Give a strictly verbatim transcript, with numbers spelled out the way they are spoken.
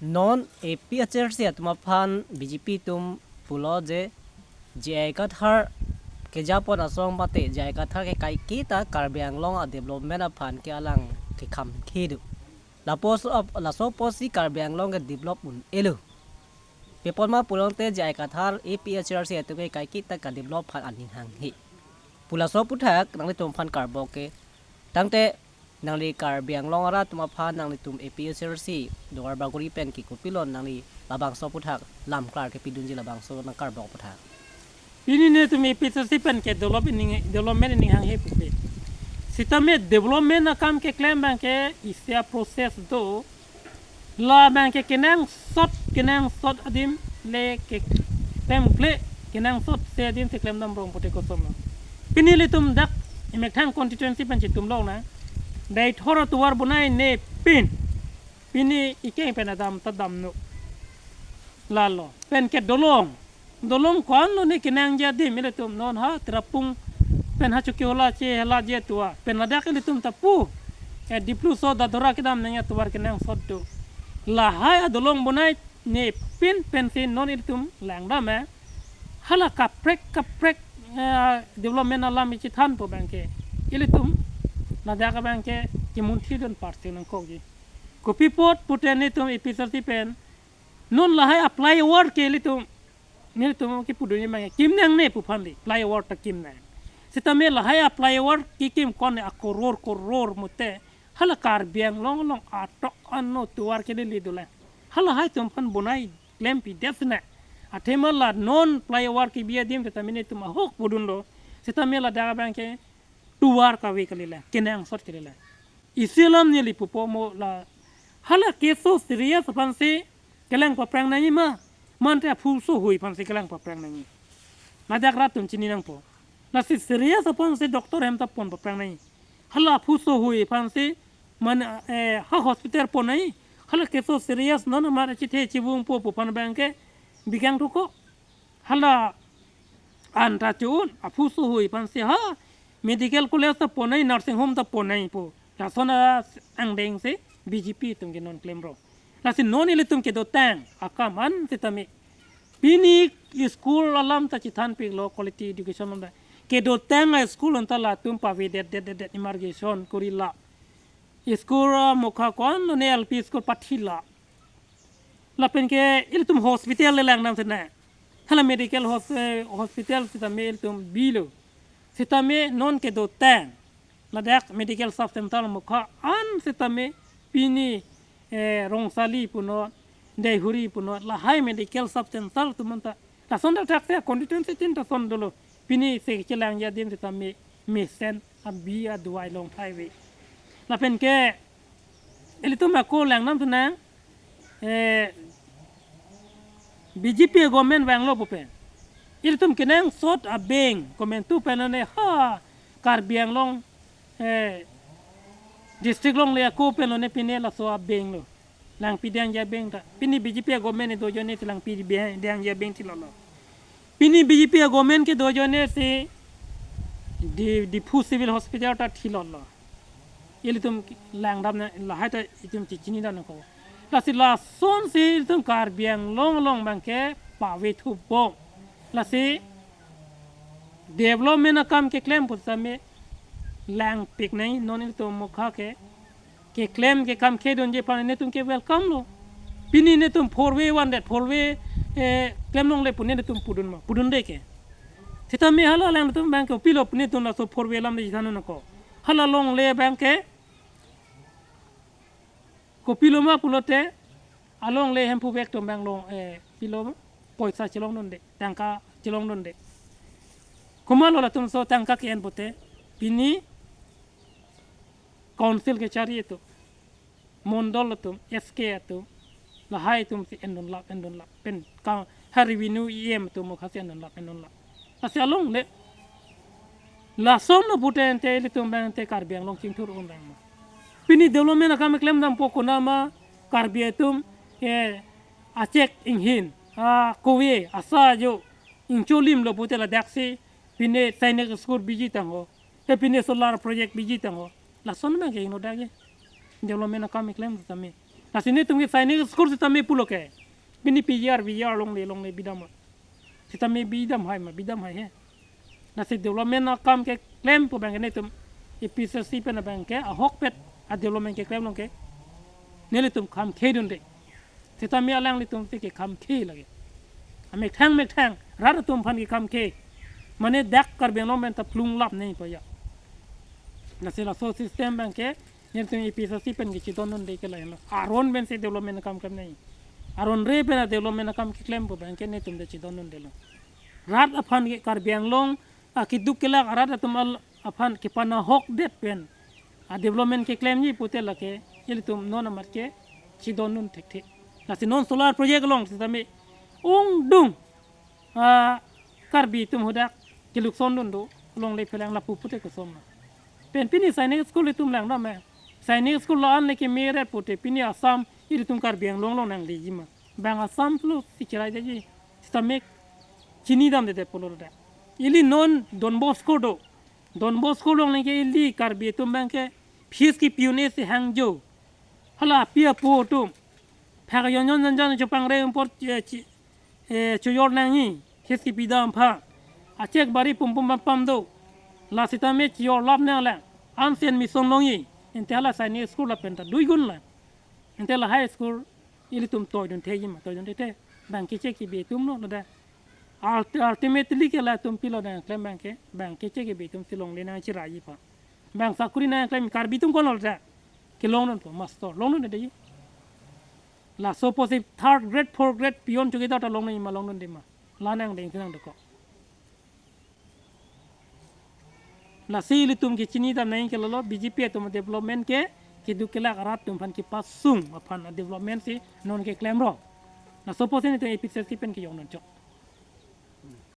Non A P H L C atum aphan B J P atum pulo je J I Kathar kejapon asong mate J I Kathar ke kaiketa Karbi Anglong a development aphan ke alang kekham kedo. Lapuson ap-, laso apotsi Karbi Anglong ke develop un-elo. Pipon ma pulote J I Kathar A P H L C atum ke kaiketa ka develop aphan aning hanghe. Pu laso aputhak nanglitum aphan karbok ke. Tangte nangli Karbi Anglong arat atum aphan nanglitum A P H L C Duarbagori pen ke kopilo nangli labangso aputhak lam klar kepidunji labangso nangkarbok aputhak. Pini netum A P H L C pen ke develop ining, development ining hanghe pupe. Sitame development akam keklem abang ke isi a process do. Labang ke kenangsot, kenangsot adim le keklem kle, kenangsotsi adim si klemdam rong pute kosonlo. Pini ilitum dak Imekthang constituency pen chitumlong na. Deithor atovar bonai ne pin. Pini ikeng pen adam ta damno. Lalo. Pen ke dolong. Dolong ko-an lone kenangji adim ilitum non ha Tirapung pen ha Chokihola che hala je atovar. Pen ladak ilitum ta pu. Eh, Dipluso Dadora kedam nangji atovar kenangsot do. Lahai adolong bonai ne pin pensi non ilitum langdam eh. Hala kaprek kaprek, eh, development alam ichi thanpo abang ke. Ilitum ladak abang ke kimunthi dun parsi nangkokji. Kopi apot pute netum A P H L C pen. Non lahai a flyover ke ilitum, nelitum kipudunji abang ke kimnang ne pu aphanle, flyover ta kimnang. Sitame lahai a flyover kekim kon ne a koror koror mute. Hala Karbi Anglong along atok ano tovar ke Delhi dolang. Halahai atum aphan bonai klempi det sene. Athema la non flyover kebi adim sitame netum ahok pudunlo. Sitame ladak abang ke tovar kave kalilang, kenangsot kalilang. Isi alam neli pupo mo la hala keso serious aphansi kelang paprang nangji ma, mante aphu sohui aphansi kelang paprang nangji. Ladak rat atum chini nangpo. Lasi serious aphansi doctor hem ta pon paprang nangji. Hala aphu sohui aphansi man, eh, ha hospital pon nangji. Hala keso serious non amar chithe chivungpo pu aphan abang ke bikang thuko. Hala anta chun aphu sohui aphansi ha medical college ta pon nangji, nursing home ta pon nangji pu. Lason angdengsi B J P atum ke non klemro. Lasi non ilitum kedotang akam an sitame. Pini school alam ta chithanpiklo, quality education alam ta. Kedotang a school anta latum pavedet det det det immigration kurila. School, ah, mokha ko-an lone L P school pathila. Lapen ke ilitum hospital le langdam sene. Hala medical hos-, eh, hospital sitame ilitum bilo. Sitame non kedotang. Ladak medical sub center mokha an sitame pini, eh, Rongsali punon, Deihori punon, lahai medical sub center atum anta. Lason dak dak se constituency tin ta son dolo. Pini se chelangji adim sitame mesen abi aduai long thaive. Lapen ke ilitum ako langdam sene, eh, B J P government vanglo pupe. Ilitum kenangsot abeng komentu pen lone ha Karbi Anglong, eh, district longle ako pen lone pine laso abeng lo. Langpi dangji abeng ta. Pini B J P government do ajoine si langpi dangji abeng thilolo. Pini B J P government kedo ajoine si Di, Diphu Civil Hospital ta thilolo. Ilitum langdam na lahai ta itum chichinidam nangkok. Lasi lasonsi ilitum Karbi Anglong along abang ke pave thupo. Lasi development akam keklem pusitame langpik nangji non ilitum mokha ke. Keklem kekam kedunji aphan netum ke welcome lo. Pini netum four way one that four way, eh, klem longle pu netum pudun ma, pudunde ke. Sitame hala langtum abang ke kopilo pu netum laso four way alam de than nangkok. Hala longle abang ke kopilo ma pulote alongle Hemphu bek atum abang long, eh, pilo ma, poisa chelongdunde, tangka chelongdunde. Komatlo latum so tangka ke-en pute, pini council kechari atum, mondol atum, S K atum, lahai atumsi endunlap, endunlap. Pen ka ha revenue E M atum mokha si endunlap, endunlap. Lasi alongle. Lason lo pute ante ilitum abang ante Karbi Anglong chingthur un abang ma. Pini development akam klemdampo konat ma Karbi atum, eh, achek inghin, akove, asa jo, ingcholimlo pute ladaksi, pine Sainik school biji tangho. Te pine solar project biji tangho. Lason abang ke ingno dage. Development akam keklem tame. Lasi netum ke Sainik School sitame pulo ke, pini P G R, V G R longle longle bidam. Sitame bidam hai ma, bidam hai he. Lasi development akam keklem pu abang ke netum A P H L C pen abang ke ahokpet a-development keklem along ke nelitum kham khedunde. Sitame alanglitum si kekham khe lagi. Amethang methang rat atum aphan kekham khe. Mane dak Karbi Anglong pen ta plung lap nangji pu ya. Lasi laso system abang ke netum A P H L C pen kechedondunde ke lahenlo. Aron pensi development akam klem nangji. Aron re pen a-development akam keklem pu abang ke netum ta chedondundelo. Rat aphan ke Karbi Anglong akeduk kelak arat atum al- aphan kepanahokdet pen a-development keklemji pute lake ilitum non amat ke chedondun thekthe. Lasi non solar project along sitame ongdung, ah, Karbi atum hadak keluksondun do, longle phelang lapu pute koson ma. Pen pini Sainik School itum langdam me. Sainik School la-an le keme ret pute pini Assam ilitum Karbi Anglong along nangleji ma. Bang Assam pulo si cheraidetji. Sitame chinidamdedet pulo da. Ili non Don Bosco do. Don Bosco along le ke ili Karbi atum abang ke fees kepi un-e si hangjo. Hala api apo atum phak yon yon jan jan chopangre umpor, eh, chi- eh, chojor nangji, fees kepidam aphan. Achek bari pum pum pam pam do. La sitame chojor lap nanglang. Ansi admission longji. Ante hala Sainik School lapen ta duigun lang. Ante lahai school ilitum toidun theji ma, toidun thethe. Bang keche kebi atumlo, lo da. Ult- ultimately ke latum pilo nangklem abang ke, bang keche kebi atum si longle nangcheraiji aphan. Bang sakuri nangklem Karbi atum konlo da. Kelongdunpo, master, longdunde. Laso apotsi third grade, fourth grade peon chowkidar ta longnangji ma, longdunde ma. La nangdeng si nangdokok. Lasi ilitum kechinidam nangji ke lalo B J P atum development ke keduk kelak arat atum aphan kepasung aphan development si non keklemrong. Laso apotsi netum A P H L C pen kejongdun chok.